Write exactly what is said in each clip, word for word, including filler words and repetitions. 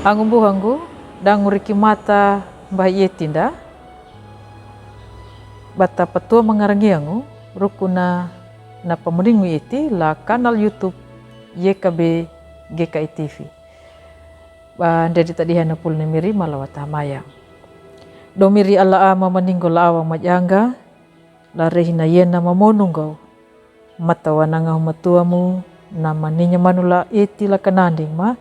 Angu buhangu, danguriki mata bah ietinda. Bata patua mangarangiangu, rukuna na pamringu ieti la kanal YouTube Y K B G K I T V. Ba ndedi tadiha na pulne miri malawata maya. Do miri ala ama maningo la awa majanga, la rehina yena mamonungau. Matawa nanga humatuamu, na maninya manula eti la kananding ma,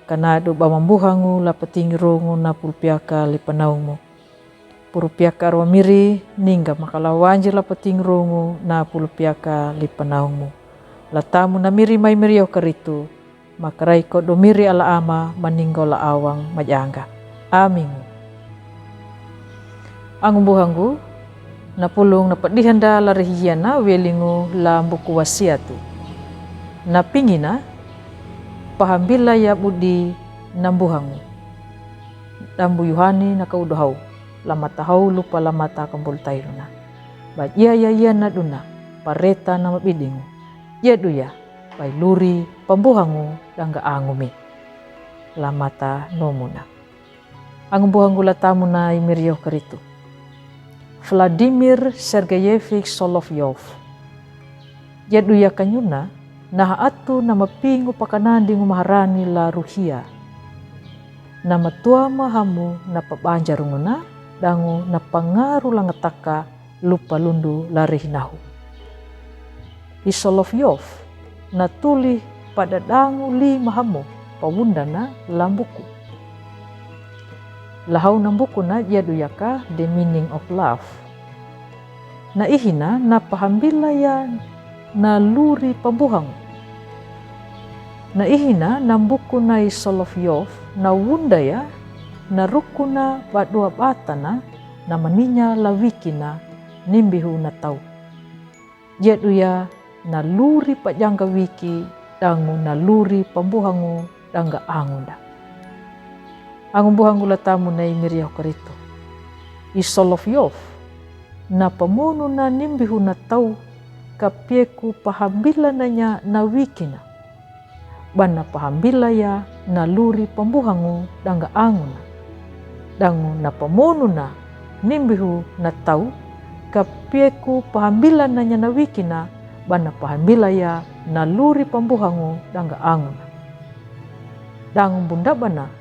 kanadu ba mambuhangu la pating rongu na pulpiaka lipanaungmu. Pulupiaka arwa miri, ninga makala wanji la pating rongu na pulupiaka lipanaungmu. Latamu na miri mai miri au karitu, makarai ko do miri ala ama maninggo la awang majanga. Amingu. Angu buhangu, na pulung na padihanda la rehiana welingu la buku wasiatu. Na pingina, pahambila ya budi na buhangu. Dambu Yuhani na kaudohau, la mata hau lupa la mata kambul tairuna. Ba ia ia ia na duna, pareta na mabidingu. Ia duya, bai luri pambuhangu dangga angumi. La mata nomuna. Angu buhangu latamu na imirio karitu. Vladimir Sergeyevich Solovyov. Ia duya kanyuna, na haatu na mapingu pakanandingu maharani la ruhia. Na matuama hamu na pabanjarunguna, dangu na pangaru langataka lupa lundu la rehinahu. I Solovyov, na tulih padadangu li mahamu pawundana la buku. Lahau na buku na ia duyaka The Meaning of Love. Na ihina na pahambila ya na luri pambuhangu. Na ihina na buku na i Solovyov na wunda ya na rukuna badua batana na maninya la wikina nimbihu na tau. Ia duya na luri pajanga wiki dangu na luri pambuhangu dangga angunda. Angu buhangu latamu na imirio karitu. I Solovyov, na pamonu na nimbihu na tau kapieku pahambila nanya na wikina. Bana pahambila ya na luri pambuhangu dangga anguna. Dangu na pamonu na nimbihu na tau kapieku pahambila nanya na wikina, bana pahambila ya na luri pambuhangu dangga anguna. Dangu bunda bana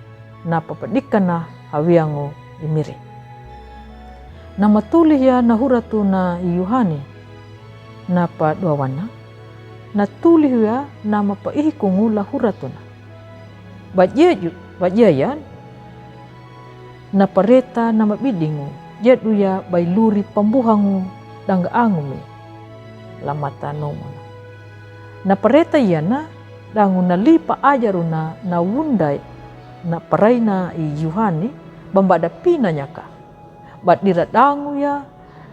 na papadikana hawiangu imiri. Na matulih ya na huratu na i Yuhani. Na paduawana, na tulih ya na mapaihikungu la huratuna. Bajia ju, bajia ya na pareta na mabidingu, ia duya bai luri pambuhangu dangga angumi. La mata nomuna. Na pareta ya na dangu na lipa ajaruna na wundai na paraina i Yuhani bambada pina nyaka. Badira dangu ya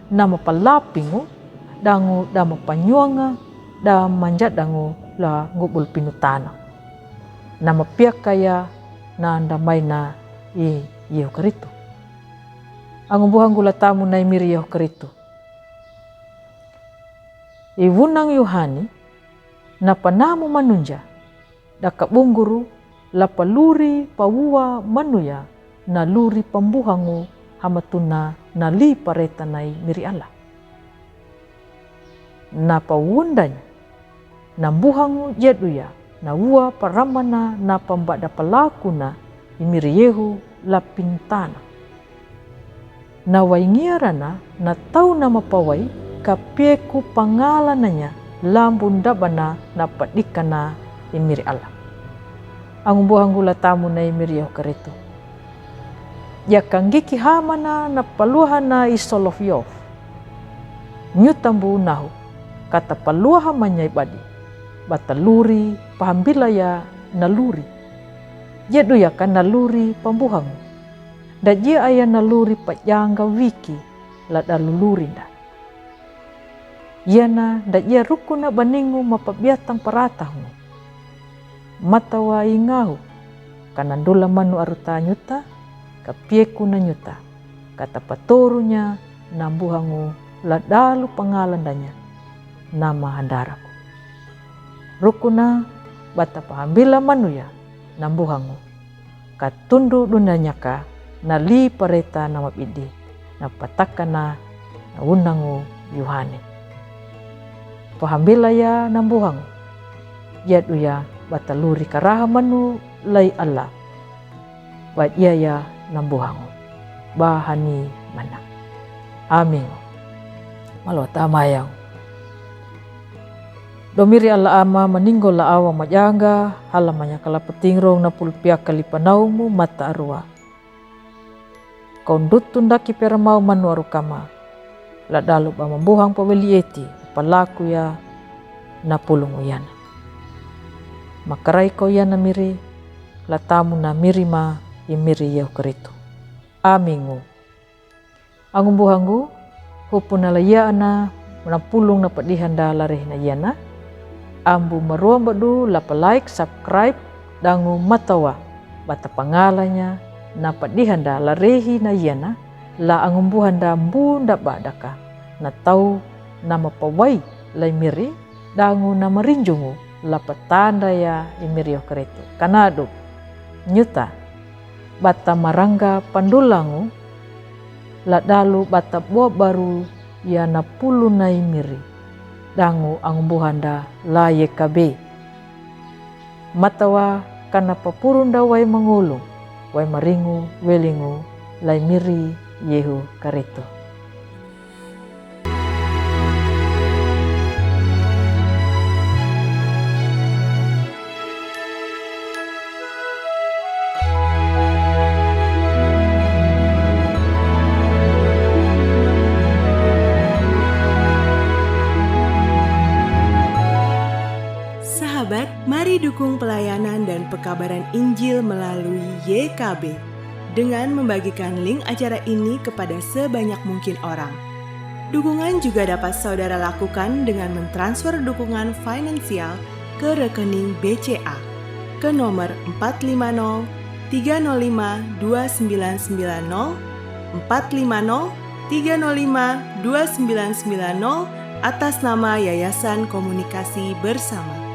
na mapalapingu, dangu da mapanyuanga, da manjadangu la ngubul pinutana. Na mapiaka ya na ndamaina i Yehu Karitu. Angu buhangu latamu na imiri Yehu Karitu. I wunang Yuhani, na panamu manunja, daka bunguru, la paluri pawua manuya, na luri pambuhangu hamatuna na li pareta na imiri Allah. Na pawundanya, na buhangu ia duya, na ua paramana na pambada palakuna imiri Yehu la pintana. Na waingiarana na tau na mapawai kapieku pangalananya la bundabana na padikana imiri Allah. Angu buhangu latamu na imiri Yehu Karitu. Ia kangiki hamana na paluahana i Solovyov. Nyutambu nahu, kata paluaha manyai badi, bata luri pahambila ya na luri. Ia duyaka na luri pambuhangu. Dajia aya na luri pajanga wiki la dalulurinda. Ia na dajia rukuna baningu mapabiatang paratahungu. Matawa ingahu, kana ndula manu aruta nyuta, kapieku na nyuta, kata patorunya na buhangu la dalu pangalandanya na mahandaraku. Rukuna bata pahambila manuya na buhangu. Ka tundu duna nyaka na li pareta na mabidi, na pataka na na unangu Yuhane. Pahambila ya nambuhangu. Ya duya bataluri karaha manu lai Allah. Ba ya ya nambuhangu. Ba hani mana. Amin. Malo tamayang. Domiri Allah ama maninggo la awa majanga, hala manyakala petingrong na pulpia kali panaumu mata arua. Kau ndutun daki peramau manu arukama. La dalu ba mambuhang paweli eti, palaku ya na pulung uyana. Makarai kau ya na miri, la tamu na miri ma i miri yau keritu. Amingu. Angumbuhangu, hupuna la ya ana, na pulung na padihanda la rehina yana. Ambu maruam badu la pa like, subscribe, dangu matawa. Bata pangalanya, na padihanda la rehina yana, la angumbuhanda mbu nda badaka. Na tau, na mapawai, lai miri, dangu na marinjungu, la patanda ya i miri yau keritu. Kanadu, nyuta, bata maranga pandulangu, la dalu bata bua baru ya na pulu na i miri, dangu angumbuhanda la yekabe. Matawa kana papurunda wai mangulu, wai maringu, welingu, lai miri, yehu keritu. Sahabat, mari dukung pelayanan dan pekabaran Injil melalui Y K B dengan membagikan link acara ini kepada sebanyak mungkin orang. Dukungan juga dapat saudara lakukan dengan mentransfer dukungan finansial ke rekening B C A ke nomor empat lima nol tiga nol lima dua sembilan sembilan nol, empat lima nol tiga nol lima dua sembilan sembilan nol, atas nama Yayasan Komunikasi Bersama.